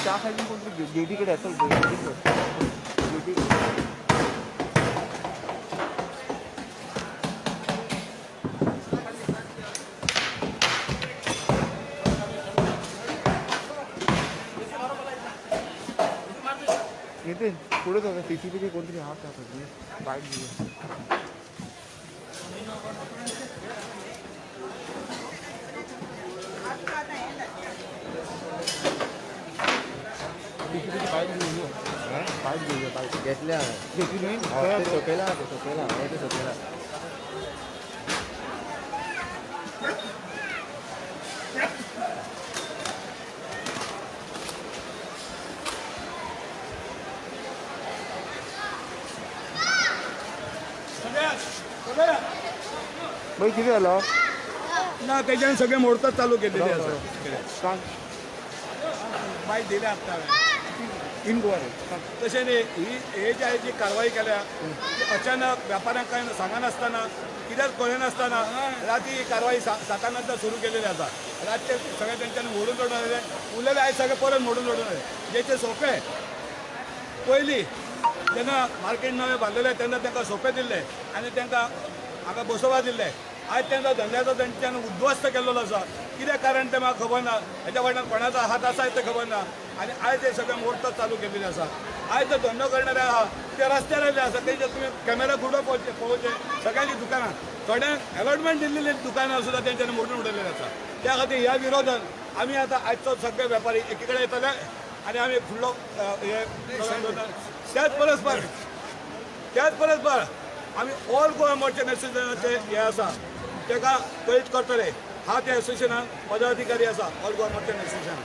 त्या साईडून कोणतरी जेटीकडे असेल, जेटीकडे. नितीन पुढे जाऊ. सीसीटीव्ही कोणतरी हा त्या बाईक घेऊया. सीसीटीव्ही बाईक घेऊया, बाईक घेऊया, बाईक. घेतल्या. घेतली नाही. ते सोपेला, ते सोपेला, ते सोपेला. बाई, किती झालं? ना, तेच्यान सगळे मोडतात चालू केलेली आसा. सांग. बाय दिल्या आत्ता हांवें. इनक्वायरी. तशें न्ही, ही हे जे आहे जी कारवाई केल्या ती अचानक व्यापाऱ्यांक कांय सांगनासतना, कित्याक कळनासतना राती ही कारवाई साता नंतर सुरू केलेली आसा. रातचे सगळे तेंच्यांनी मोडून काडून आयले, उरलेले आयज सगळे परत मोडून काडून आयले. जेचे सोपे पयलीं जेन्ना मार्केट नवें बांदलेलें तेन्ना तांकां सोपे दिल्ले आनी तांकां हांगा बसोवपा दिल्ले. आयज तांचो धंद्याचो तेंच्यान उद्ध्वस्त केल्लो आसा. कितें कारण तें म्हाका खबर ना. हेच्या फाटल्यान कोणाचो हात आसा तें खबर ना. आनी आयज हे सगळें मोडतोड चालू केल्लेली आसा. आयज जो धंदो करणारे आहा ते रस्त्यार आयिल्ले आसा. तेंचे तुमी कॅमेरा कुठं पळोवचे, पळोवचे सगळ्यांची दुकानां, थोड्यांक अलॉटमेंट दिल्लेली दुकानां सुद्दां तेंच्यांनी मोडून उडयलेली आसा. त्या खातीर ह्या विरोधान आमी आतां आयचो सगळे वेपारी एकी कडेन येतले आनी आमी फुडलो हे त्याच परस्पर आमी ऑल गोवा मर्चंट एसोसिएशनाचे हे आसा ताका कळीत करतले. हा, त्या एसोसिएशनान पदाधिकारी आसा ऑल गोवा मर्चंट एसोसिएशन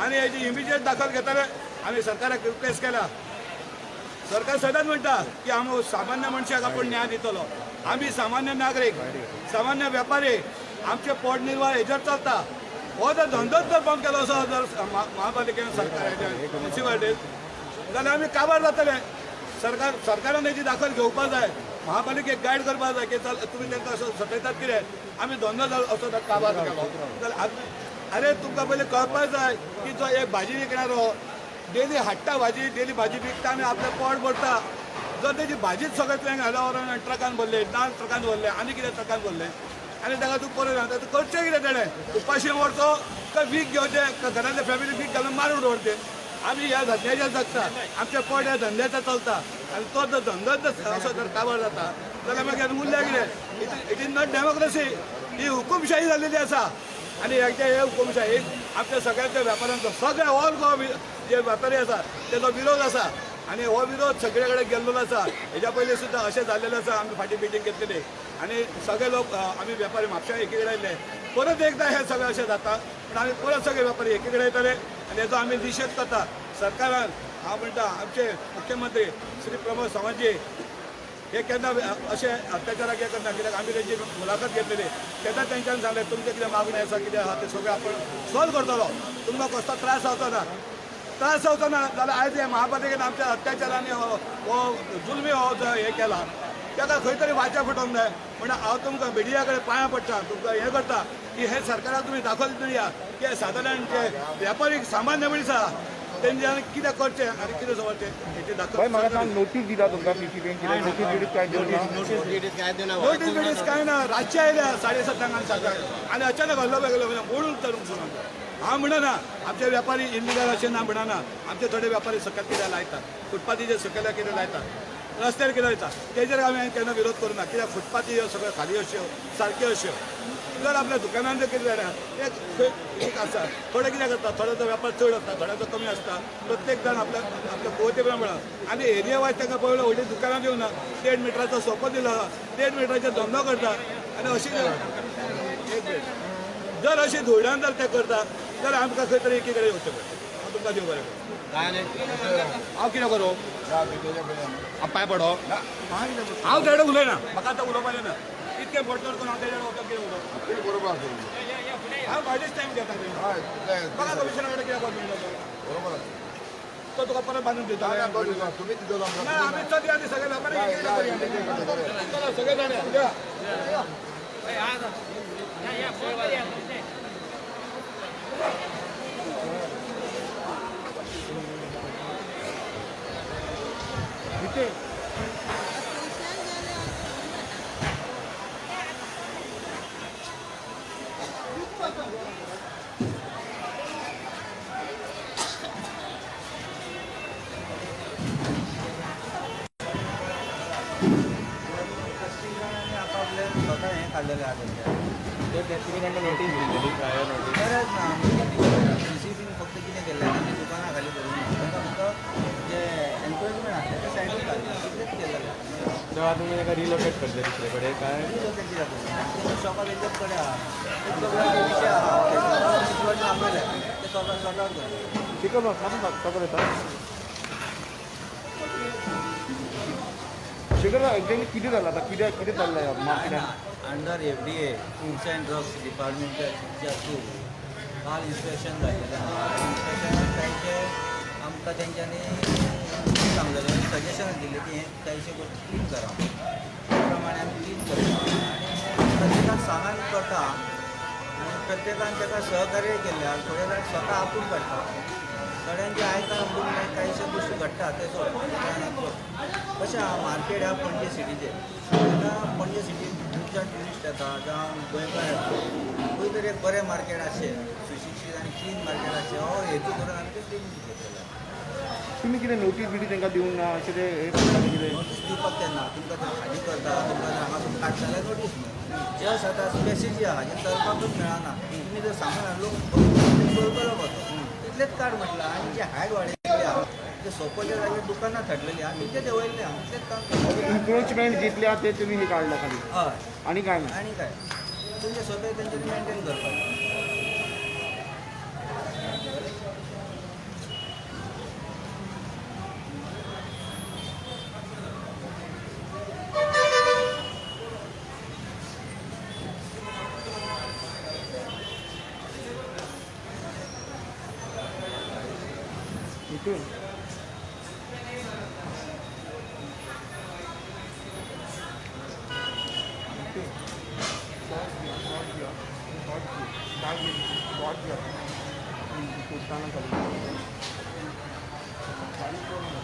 आनी हेजी इमिजिएट दाखल घेतले. आमी सरकाराक रिक्वेस्ट केला. सरकार सदांच म्हणटा की आमी सामान्य मनशाक आपूण न्याय दितलो. आमी सामान्य नागरीक, सामान्य वेपारी, आमचे पोटनिर्वाह हेजेर चलता. हो जर धंदोच जर बंद केलो असो जर महापालिकेन, सरकाराच्या म्युनिसिपालिटीन, जाल्यार आमी काबार जातले. सरकारान हेजी दाखल घेवपाक जाय. महापालिकेक गायड करपाक जाय की चल, तुमी तांकां असो सतयतात कितें? आमी धंदो जर असो जर काबार केलो जाल्यार अरे, तुमकां पयलीं कळपाक जाय की जो एक भाजी विकणारो डेली हाडटा भाजी, डेली भाजी विकता आनी आपलें पोट भरता. जर तेजी भाजीच सगळें तुवें घाल्या व्हरोन ट्रकान भरले, दाल ट्रकान भरले आनी कितें ट्रकान भरले आनी ताका तूं परत घालता, करचें कितें तेणें? उपाशी मरचो काय वीख घेवचें काय घरांतल्या फॅमिली वीख घालून मारून दवरचें? आमी ह्या धंद्याचेर जगता. आमचें पोट ह्या धंद्याचेर चलता आनी तो जर धंदोच जर असो जर काबार जाता जाल्यार मागीर उरल्या कितें? It is not democracy. ही हुकुमशाही जाल्लेली आसा आनी हेच्या हे हुकुमशाहीक आमच्या सगळ्यांच्या वेपाऱ्यांचो, सगळे ऑल गोवा जे वेपारी आसा तेजो विरोध आसा आनी हो विरोध सगळे कडेन गेल्लो आसा. हेच्या पयलीं सुद्दां अशें जाल्लेलें आसा. आमी फाटीं मिटींग घेतलेली आनी सगळे लोक आमी वेपारी म्हापशा एकी कडेन आयिल्ले. परत एकदां हें सगळें अशें जाता पूण आमी परत सगळे वेपारी एकी कडेन येतले आनी हेजो आमी निशेध करता. सरकारान, हांव म्हणटा, आमचे मुख्यमंत्री श्री प्रमोद सावंतजी हे केन्ना अशें अत्याचाराक हे करना, कित्याक आमी तेंची मुलाखत घेतलेली तेन्ना तेंच्यांनी सांगलें, तुमचें कितें मागणी आसा, कितें आहा तें सगळें आपूण सॉल्व करतलो, तुमकां कसलो त्रास जावचो ना. त्रास जावचो ना जाल्यार आयज हे महापालिकेन आमच्या अत्याचारांनी हो हो जुलमी हो जो हे केला ताका खंय तरी वाचा फुटोवंक जाय. म्हणून हांव तुमकां मिडिया कडेन पांयां पडटा, तुमकां हें करता की हे सरकाराक तुमी दाखल दिया की सादारण जे व्यापारी सामान्य मनीस आहा तेंच्यानी कितें करचें आनी कितें दवरचें हेची दाखल. बाई, म्हाका सांग, नोटीस दिला तुमकां सीसीटीव्ही कितें नोटीस बिटीस काय दिवंक ना? नोटीस काय दिवना. नोटीस बिटीस काय ना. रातचे आयल्या 7:30 आनी 7 आनी अचानक हल्लो गेलो, मोडून चलूंक सुरू. हांव म्हणना आमचे व्यापारी इल्लिगल अशें ना म्हणना. आमचे थोडे व्यापारी सकयल कितें लायतात, फुटपाथीचेर सकयल कितें लायतात, रस्त्यार कितें लायता, तेजेर आमी केन्ना विरोध करूना. कित्याक फुटपाथी ह्यो सगळ्यो खाली अश्यो सारक्यो अश्यो जर आपल्या दुकानान जर कितें जाल्यार एक खंय एक आसा. थोडे कितें करता, थोड्याचो व्यापार चड आसता, थोड्याचो कमी आसता. प्रत्येक जाण आपल्या आपल्या कुवते प्रमाण आनी एरिया वायज तांकां पळयलो, व्हडली दुकानां दिवना, 1.5 मिटराचो सोपो दिलो, 1.5 मिटराचेर धंदो करता. आनी अशी एक मिनिट, जर अशी धुळ्यान जर ते करता जाल्यार आमकां खंय तरी एकी कडेन येवचें पडटलें. हांव तुमकां देव बरें करूं. काय नाही. हांव कितें करूं? हांव पांय पडो? हांव तेडे उलयना. म्हाका आतां उलोवपाचें ना. इतकें बडबड करून हांव तेजेर वचून कितें उलोवप? बरोबर आसा. हांव भायलेच टायम घेता न्ही. हय. म्हाका कमिशनरा कडेन कित्याक वचूंक जाय? बरोबर आसा. तो तुका परत बांदून दिता. ना, तो दिता, तुम्ही दितलो आमकां. ना, आमी चलया आनी सगळे व्यापारी एकीकडेन करूया. चला सगळे जाण या. नितीन. आपापले स्वता हें काडलेलें आहा तेंचें. तुमी तांकां नोटीस दिल्लेली, प्रायर नोटीस? गरज ना. सीसीबीन फक्त कितें केल्लें, तांची दुकानां खाली करून तांकां फक्त जे एनक्रोचमेंट आसलें तें सायडीक घातलें, तितलेंच केल्लें. सो आतां तुमी तांकां रिलोकेट करतले दुसरे कडेन काय? रिलोकेट कित्याक करतले? तेंच्या शॉपां तेंच्याच कडेन आहा. ते सगळे विशय आहा, सिच्युएशन आपलेलें तें सॉर्ट आउट करतले. शिकव बा, खबर येता. शिकर, एक्झॅक्टली कितें जालां आतां? कितें कितें चल्लां मार्केटान? Under FDA foods and drugs डिपार्टमेंटाच्या through काल इन्स्पेक्शन जाल्लेलें आहा. इन्स्पेक्शनान कांयचे आमकां तेंच्यांनी सांगलेलें, सजेशन दिलें की हें कांयशे गोश्टी क्लीन करा. त्या प्रमाणे आमी क्लीन करता आनी प्रत्येकाक सांगान करता आनी प्रत्येकान ताका सहकार्य केल्लें आहा. थोडे जाण स्वता आपूण काडटा, थोड्यांचे आयकना पूण मागीर कांयशे गोश्टी घडटा तें सोड, कांय ना सोड. कशें आहा, मार्केट आहा पणजे सिटीचें. आतां पणजे सिटीन खुबशे ट्युरिस्ट येता जावं गोंयकार येता. खंय तरी एक बरें मार्केट आसचें, सुशिक्षीत आनी क्लीन मार्केट आसचें, हो हेतू करून आमी तें क्लीन घेतलेलें. तुमी कितें नोटीस बिटीस तांकां दिवंक ना अशें ते हें करता कितें? नोटीस दिवपाक तेन्ना तुमकां जर खाली करता, तुमकां जर हांगासून काडटा जाल्यार नोटीस न्हू. जस्ट आतां स्पेसीस आहा जें चलपाकूच मेळना. तुमी जर सांगून लोक चलतलो कसो? तितलेंच काड म्हटलां. आनी जे हायट वाडयल्ली आहा, ते सोपोच्या जाग्यार दुकानां थाटलेलीं आहा, तितलें देंवयल्लें आहा, तितलेंच काम केलें. इन्क्रोचमेंट जितलें आहा तें तुमी हें काडलां खाली? हय. आनी काय ना? आनी काय, तुमचे स्वता तेंच्यांनी मेनटेन करपाचें. नितीन. नितीन, शॉर्ट घे, शॉर्ट घे, शॉर्ट घे, काय घे, शॉर्ट घे. कुर्ताना खाली. चालू कर ना.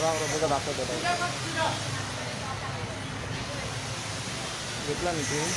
राव राव, बघा दाखवतो आता. घेतला नितीन.